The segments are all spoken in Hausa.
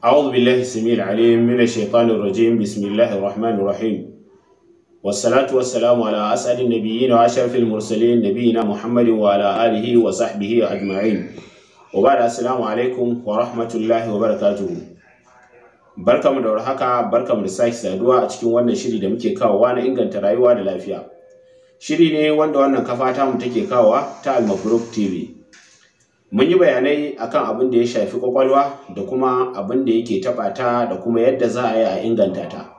أعوذ بالله السميع العليم من الشيطان الرجيم. بسم الله الرحمن الرحيم، والصلاة والسلام على أسعد النبيين وأشرف المرسلين، نبينا محمد وعلى آله وصحبه أجمعين، وبعد، السلام عليكم ورحمة الله وبركاته. Barkamu da warhaka, barkamu da sake saduwa a cikin wannan shiri da muke kawowa na inganta rayuwa da lafiya. Shiri ne wanda wannan kafa tamu take kawowa ta Almabruk TV. Mun yi bayanai akan abin da ya shafi kwakwalwa da kuma abin da yake taɓa ta da kuma yadda za a yi a inganta ta.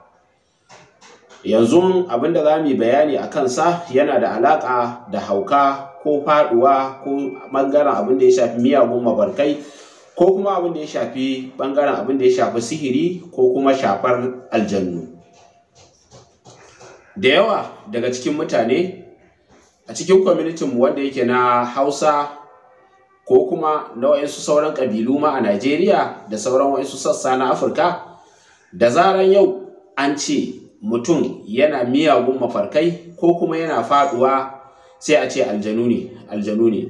Yanzu abin da za mu yi bayani a kansa yana da alaƙa da hauka ko faɗuwa ko ɓangaren abin da ya shafi miyagun mafarkai, ko kuma abin da ya shafi ɓangaren abin da ya shafi sihiri ko kuma shafar aljannu. Da yawa daga cikin mutane a cikin kwamitinmu wanda yake na Hausa ko kuma na waɗansu sauran ƙabilu ma a Najeriya da sauran waɗansu sassa na Afirka, da zaran yau an ce mutum yana miyagun mafarkai ko kuma yana faɗuwa, sai a ce aljanu ne, aljanu ne.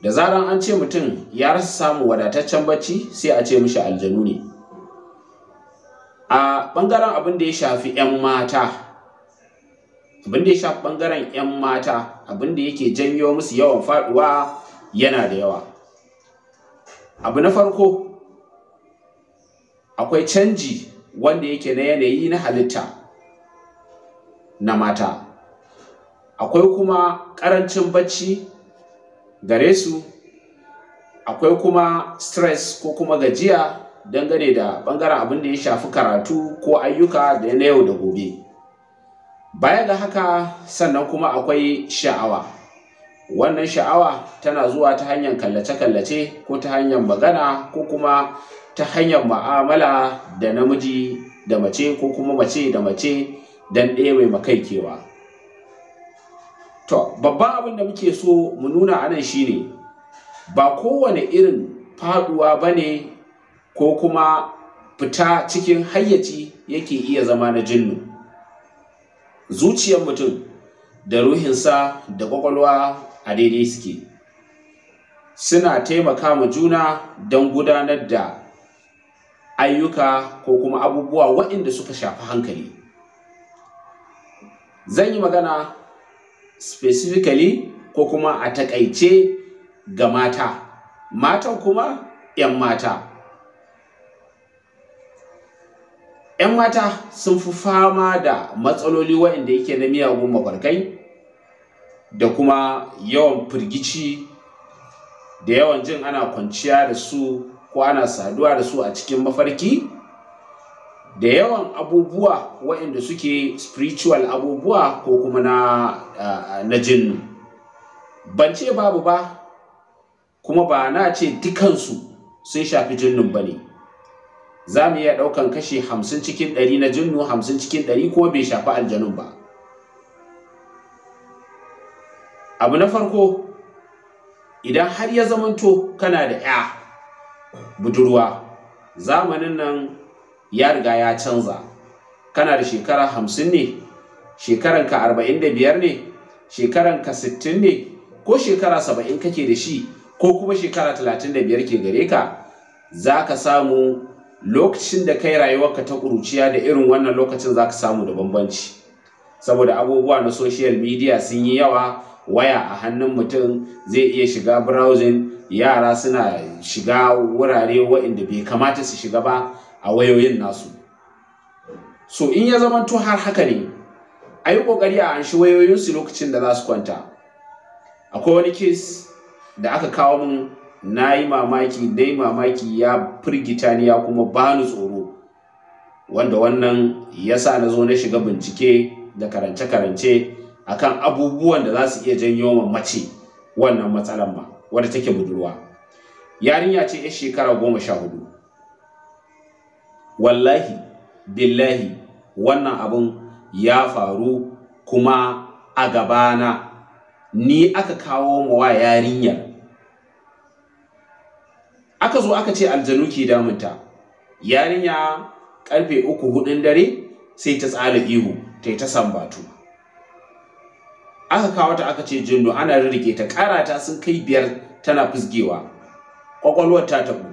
Da zaran an ce mutum ya rasa samun wadataccen bacci, sai a ce mishi aljanu ne. A ɓangaren abin da ya shafi 'yan mata, abin da ya shafi ɓangaren 'yan mata, abin da yake janyo musu yawan faɗuwa yana da yawa. Abu na farko, akwai canji wanda yake na yanayi na halitta na mata, akwai kuma ƙarancin bacci gare su, akwai kuma stress ko kuma gajiya dangane da ɓangaren abin da ya shafi karatu ko ayyuka da na yau da gobe. Baya ga haka, sannan kuma akwai sha'awa. Wannan sha'awa tana zuwa ta hanyar kallace-kallace ko ta hanyar magana ko kuma ta hanyar ma'amala da namiji da mace ko kuma mace da mace don ɗaya mai makaikewa. To, babban abin da muke so mu nuna anan shine ba kowane irin faduwa ba ne ko kuma fita cikin hayyaci yake iya zama na jinnu. Zuciyar mutum da ruhinsa da kwakwalwa a daidai suke, suna taimaka ma juna don gudanar da ayyuka ko kuma abubuwa waɗanda suka shafi hankali. Zan yi magana specifically ko kuma a takaice ga mata, matan kuma 'yan mata. 'Yan mata sun fi fama da matsaloli waɗanda yake na miyagun mafarkai da kuma yawan firgici da yawan jin ana kwanciya da su ko ana saduwa da su a cikin mafarki, da yawan abubuwa waɗanda suke spiritual abubuwa ko kuma na jinnu. Ban ce babu ba, kuma ba na ce dukansu sun shafi jinnun ba ne. Za mu iya ɗaukan kashi 50% na jinnu, 50% kuma bai shafi aljanun ba. Abu na farko, idan har ya zamanto kana da 'ya budurwa, zamanin nan ya riga ya canza. Kana da shekara 50 ne, shekaranka 45 ne, shekaranka 60 ne, ko shekara 70 kake da shi, ko kuma shekara 35 ke gare ka, za ka samu lokacin da kai rayuwarka ta ƙuruciya da irin wannan lokacin za ka samu da bambanci. Saboda abubuwa na social media sun yi yawa, waya a hannun mutum zai iya shiga browsing, yara suna shiga wurare waɗanda bai kamata su shiga ba a wayoyin nasu. So in ya zamanto har haka ne, a yi ƙoƙari a anshi wayoyinsu lokacin da za su kwanta. Akwai wani case da aka kawo min, na yi mamaki, na yi mamaki, ya firgita ni ya kuma bani tsoro, wanda wannan ya sa na zo na shiga bincike da karance-karance akan abubuwan da za su iya janyo ma mace wannan matsalan ma wadda take budurwa. Yarinya ce 'yar shekara 14. Wallahi billahi wannan abun ya faru kuma a gabana, ni aka kawo ma wa yarinyar. Aka zo aka ce aljanu ke damunta. Yarinya karfe 3, 4 dare sai ta tsala ihu, ta yi ta sambatu. Aka kawo ta aka ce jinnu, ana rirrike ta, karata sun kai 5 tana fusgewa, kwakwalwar ta taɓu.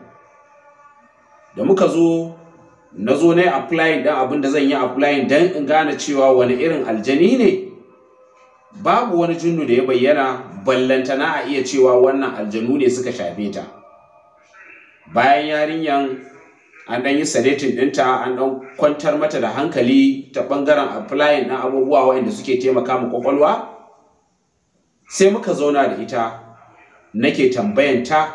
Da muka zo, na zo na yi applying ɗin abin da zan yi applying don in gane cewa wani irin aljani ne. Babu wani jinnu da ya bayyana, ballantana a iya cewa wannan aljanu ne suka shafe ta. Bayan yarinyan an ɗan yi sedating ɗinta, an ɗan kwantar mata da hankali ta ɓangaren applying na abubuwa waɗanda suke taimaka ma ƙwaƙwalwa, sai muka zauna da ita, nake tambayanta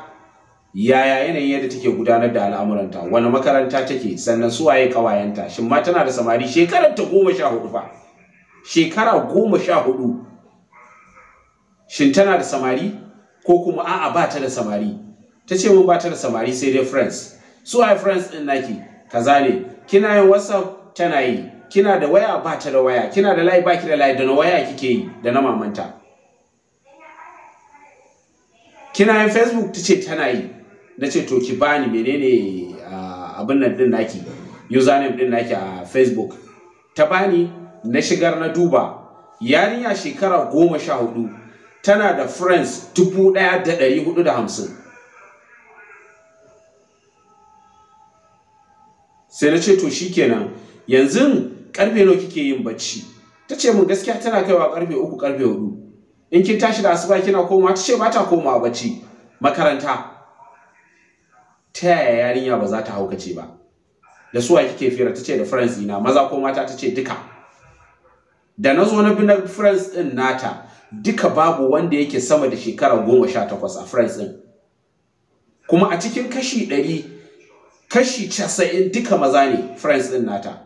yaya yanayin yadda take gudanar da al'amuranta, wani makaranta take, sannan su waye ƙawayenta, shin ma tana da samari? Shekarar ta 14 fa, shekara 14. Shin tana da samari ko kuma a'a ba ta da samari? Ta ce mun ba ta da samari, sai dai friends. Su waye friends ɗin naki? Kaza ne. Kina yin WhatsApp? Tana yi. Kina da waya? Ba ta da waya. Kina da layi? Ba ki da layi. Da na waya kike yi? Da na mamanta. Kina yin Facebook? Ta ce tana yi. Na ce to ki bani menene abin nan din naki, username din naki a Facebook. Ta bani, na shigar na duba. Yarinya shekara 14 tana da friends 1450. Sai na ce to shikenan, yanzu karfe nawa kike yin bacci? Ta ce mun gaskiya tana kaiwa karfe 3, karfe 4. In kin tashi da asuba kina komawa? Ta ce ba ta komawa bacci, makaranta. Ta yaya yarinya ba za ta haukace ba? Da suwa kike fira? Ta ce da friends ina, maza ko mata? Ta ce duka. Da na zo na bi na friends din nata, duka babu wanda yake sama da shekara 18 a friends din. Kuma a cikin kashi 100, kashi 90 duka maza ne friends din nata.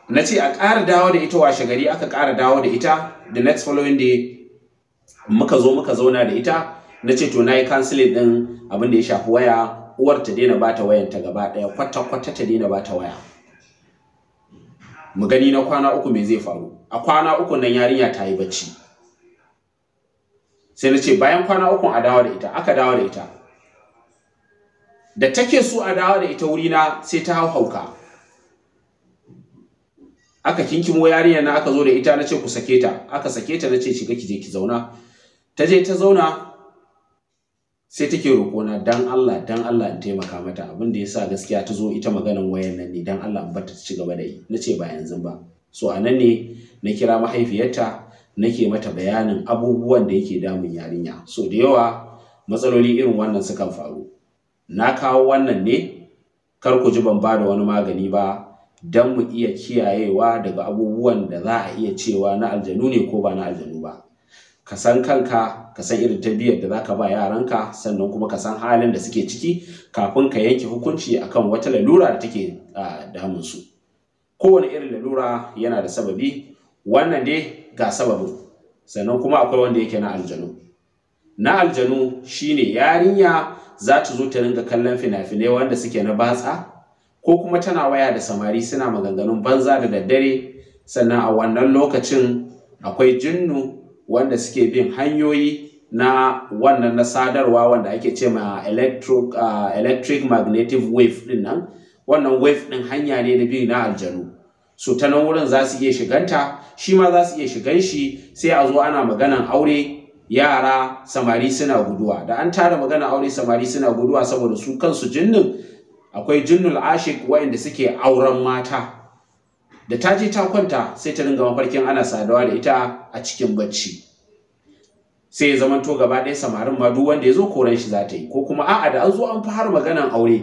Na ce a ƙara dawo da ita washe gari, aka ƙara dawo da ita the next following day. Muka zo muka zauna da ita, na ce to na yi counseling ɗin abin da ya shafi waya, uwar ta daina bata wayanta gaba ɗaya, kwata-kwata ta daina bata waya. Mu gani na kwana 3 me zai faru. A kwana 3 nan yarinya ta yi bacci. Sai na ce bayan kwana 3 a dawo da ita, aka dawo da ita. Da take so a dawo da ita wurina, sai ta hau hauka. Aka kinkimo yarinyar na, aka zo da ita, na ce ku sake ta. Aka sake ta, na ce shiga ki je ki zauna. Ta je ta zauna, sai take roƙona dan Allah, dan Allah in taimaka mata. Abin da yasa gaskiya ta zo ita maganan wayan nan ne, dan Allah in barta ta ci gaba da yi. Na ce ba yanzu ba. So a nan ne na kira mahaifiyarta, nake mata bayanin abubuwan da yake damun yarinya. So da yawa matsaloli irin wannan sukan faru. Na kawo wannan ne kar ku ji ban ba da wani magani ba, don mu iya kiyayewa daga abubuwan da za a iya cewa na aljanu ne ko ba na aljanu ba. Ka san kanka, ka san irin tarbiyyar da zaka ba yaranka, sannan kuma ka san halin da suke ciki kafin ka yanke hukunci akan wata lalura da take damun su. Kowane irin lalura yana da sababi, wannan dai ga sababin. Sannan kuma akwai wanda yake na aljanu. Na aljanu shine yarinya za ta zo ta ringa kallon fina-finai wanda suke na batsa, ko kuma tana waya da samari suna maganganun banza da daddare. Sannan a wannan lokacin akwai jinnu wanda suke bin hanyoyi na wannan na sadarwa wanda ake ce ma electric magnetic wave din nan. Wannan wave din hanya ne na bi na aljanu. So ta nan wurin za su iya shiganta, shi ma za su iya shigan shi, sai a zo ana maganan aure, yara samari suna guduwa. Da an tara maganan aure samari suna guduwa, saboda su kansu jinnin akwai jinnul ashik waɗanda suke auren mata. Da ta je ta kwanta sai ta ringa mafarkin ana saduwa da ita a cikin bacci. Sai ya zamanto gaba ɗaya samarin ma duk wanda ya zo koran shi za ta yi, ko kuma a'a da an zo an fara maganan aure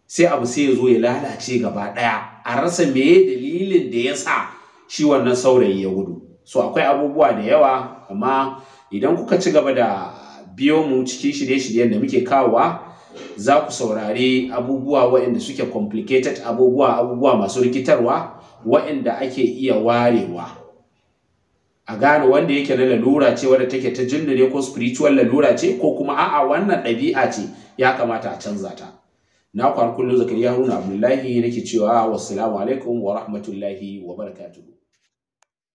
sai abu sai ya zo ya lalace gaba ɗaya, a rasa meye dalilin da ya sa shi wannan saurayi ya gudu. So akwai abubuwa da yawa, amma idan kuka ci gaba da biyo mu cikin shirye-shiryen da muke kawowa, za ku saurari abubuwa waɗanda suke complicated, abubuwa masu rikitarwa waɗanda ake iya warewa. A gane wanda yake na lalura ce wadda take ta jinnu ne ko spiritual lalura ce, ko kuma a'a wannan ɗabi'a ce ya kamata a canza ta. Na kwar kullum Zakariya Haruna Abdullahi nake cewa wassalamu alaikum wa rahmatullahi wa barakatuhu.